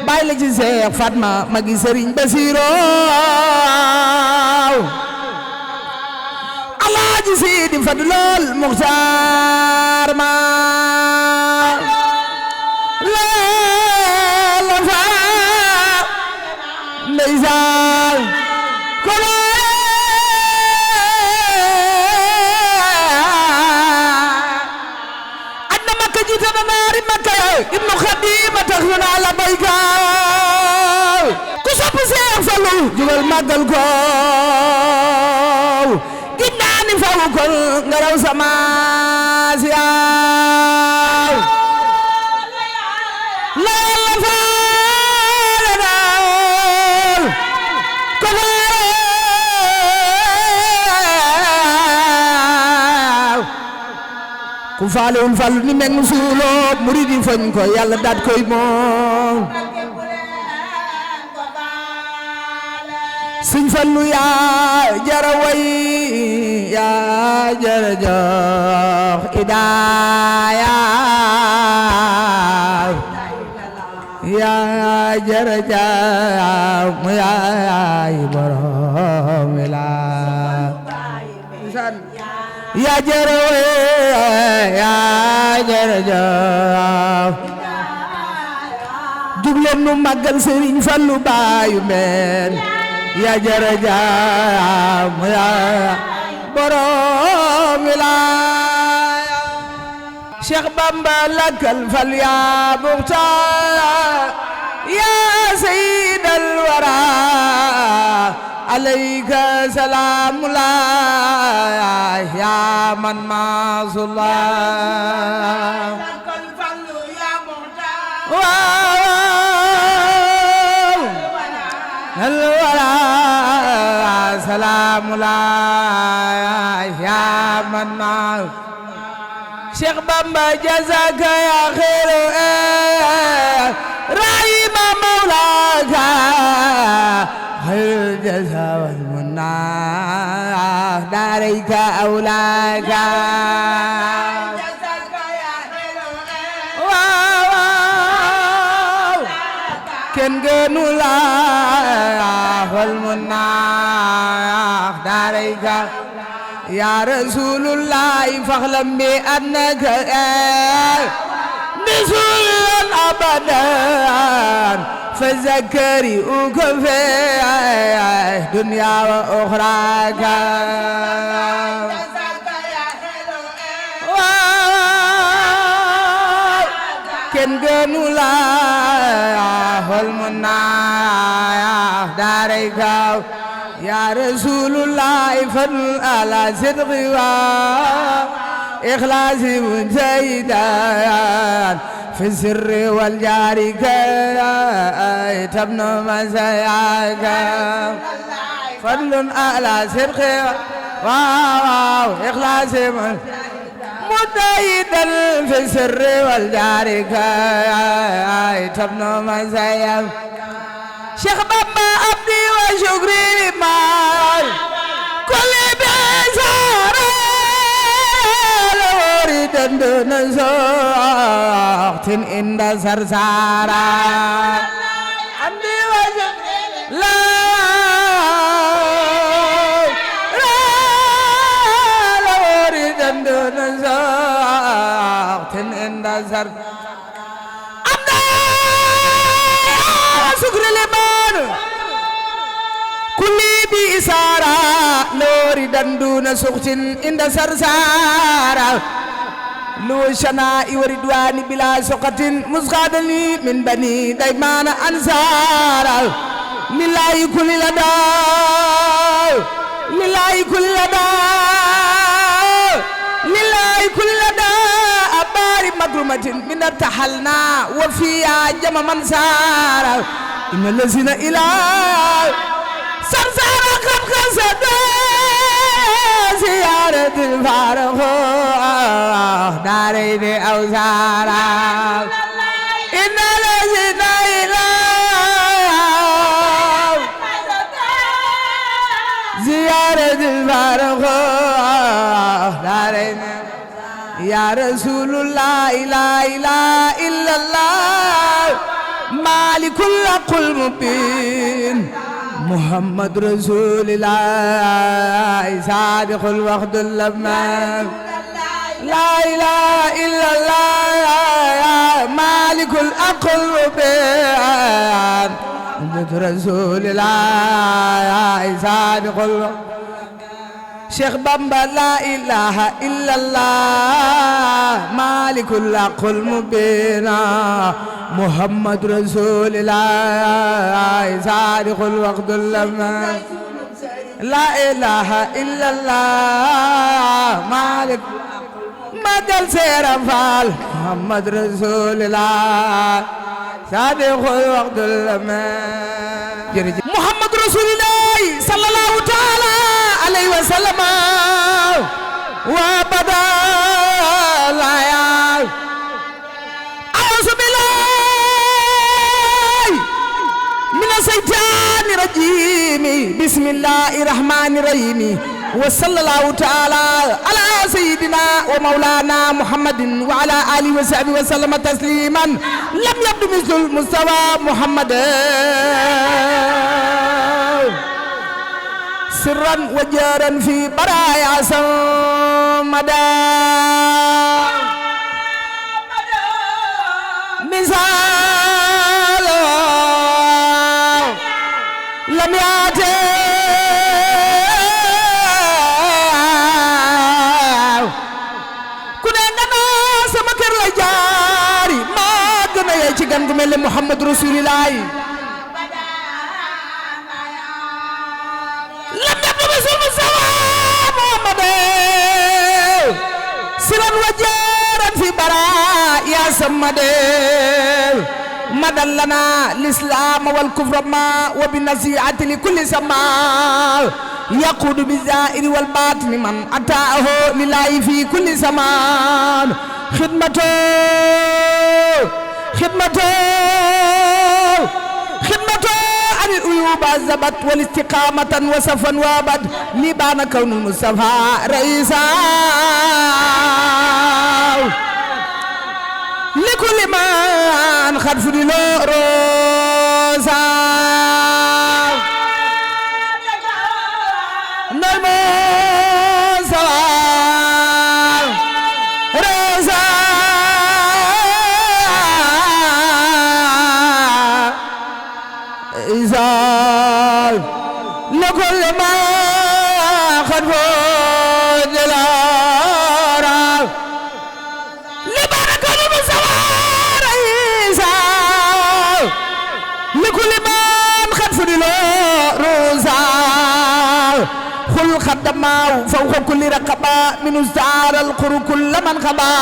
bàyyi la ci Seex Fatma magi Sëriñ Basiiro Alaaji Sidi Fadlul Muxtaar ma la fa ndeysaan kono adna Makka jiite na naari Makka Ibnu Xadim tax na la bayka ku sopp Seex Fallu jugal màggal ko ginnaani faw ko nga raw sama siyaw la la fa la dal ko ku faalewul fallu ni meng suuloo murid yi fañ ko yàlla daat koy moom Sëñ Fallu yaa jara way yaa jara jox idaaya yaa jara jaam yaay borom wilaa yaa jara way yaa jara jox jugleen nu màggal Sëriñ Fallu baayu mbeen yaa jara jaam yaa borom wilaaya Cheikh Bamba lakal fal yaa muxtaar yaa sayyidal wara alayka salaamullah yaa man maasullah lakal fal yaa muxtaar salaamullah yaa man maasullah Cheikh Bamba jazaka ya khairu rahima mawlaka khairul jaza wal munna darika aulaka jazaka ya khairu ken gënu la wal munna darika يا رسول الله فاعلم بأنك نزول أبدا فذكرك في دنيا وأخراك كن جنولا والمنايا دارك يا رسول الله فضل على صدق وإخلاص مجيدا في السر والجار كي تبنى مزاياك فضل على صدق وإخلاص مجيدا في السر والجار كي تبنى مزاياك شيخ بابا عبدي وشكري لمال كل بزار لوريد دون زوقت عند سرسارا عبدي وشكري لا لوريد دون زوقت عند سرسارا شكري لمال كلي بإسارة لوري دندون سخت عند سرسارة لو شناء وردوان بلا سقط مسخادني من بني ديمان أنصارا لله كل لدى لله كل لدى لله كل لدى أباري مكرمة من التحلنا وفيها جمع منصارا إن الذين إلى سرسارا قد قصدوا زيارة الفارغ دارين أوزارا إن الذين إلى زيارة الفارغ دارين يا رسول الله لا إله إلا الله مالك مالك الحق المبين محمد رسول الله صادق الوعد الأمان لا إله إلا الله مالك الحق المبين محمد رسول الله صادق الوعد شيخ بامبا لا إله إلا الله مالك الحق المبين محمد رسول الله صادق الوعد الأمان لا إله إلا الله مالك مجل سيرم فال محمد رسول الله صادق الوعد الأمان محمد رسول الله صلى الله تعالى عليه وسلم وبدا لا أعوذ بالله من الشيطان الرجيم بسم الله الرحمن الرحيم وصلى الله تعالى على سيدنا ومولانا محمد وعلى آله وصحبه وسلم تسليما لم يبدو مثل المستوى محمد سرا وجارا في برايا سمدا مثال لم يأتي كنا سمكر لجاري ما كنا يجيكم كمل محمد رسول الله سرا وجارا في براء يا سمدل مدى لنا الإسلام والكفر ما وبالنصيحة لكل سماء يقود بالزائر والباطن من أتاه لله في كل زمان خدمته عن العيوب الزبط والاستقامة وصفا وابد لبان كون المصطفى رئيسا لكل من خلف روزا نرمو سوال روزا إزال لكل ما خلف دلارا لبارك المسوار إزال لكل من خلف دلارا خل خدماو فوق كل رقبة من أزدار القر كل من خبا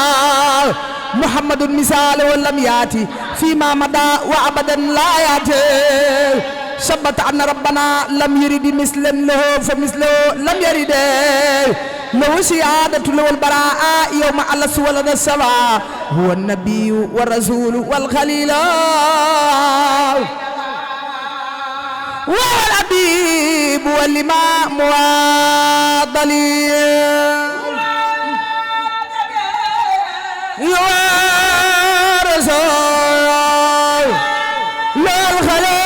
محمد مثال ولم ياتي فيما مدى وأبدا لا ياتي ثبت أن ربنا لم يرد مثلا له فمثله لم يرد له سيادة له البراء يوم على ولد السماء هو النبي والرسول والخليل والحبيب والإمام والضليل يا رسول للخليل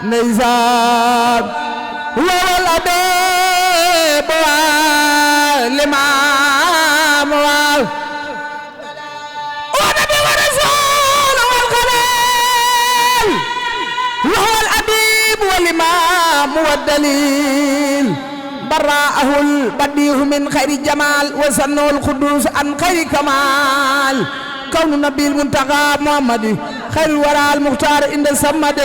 نيزاب والحبيب والإمام والنبي والرسول والخليل وهو الحبيب والإمام والدليل براءه البديع من خير جمال وسنه القدوس عن خير كمال كون النبي المنتقى محمد خير الورى المختار عند السمد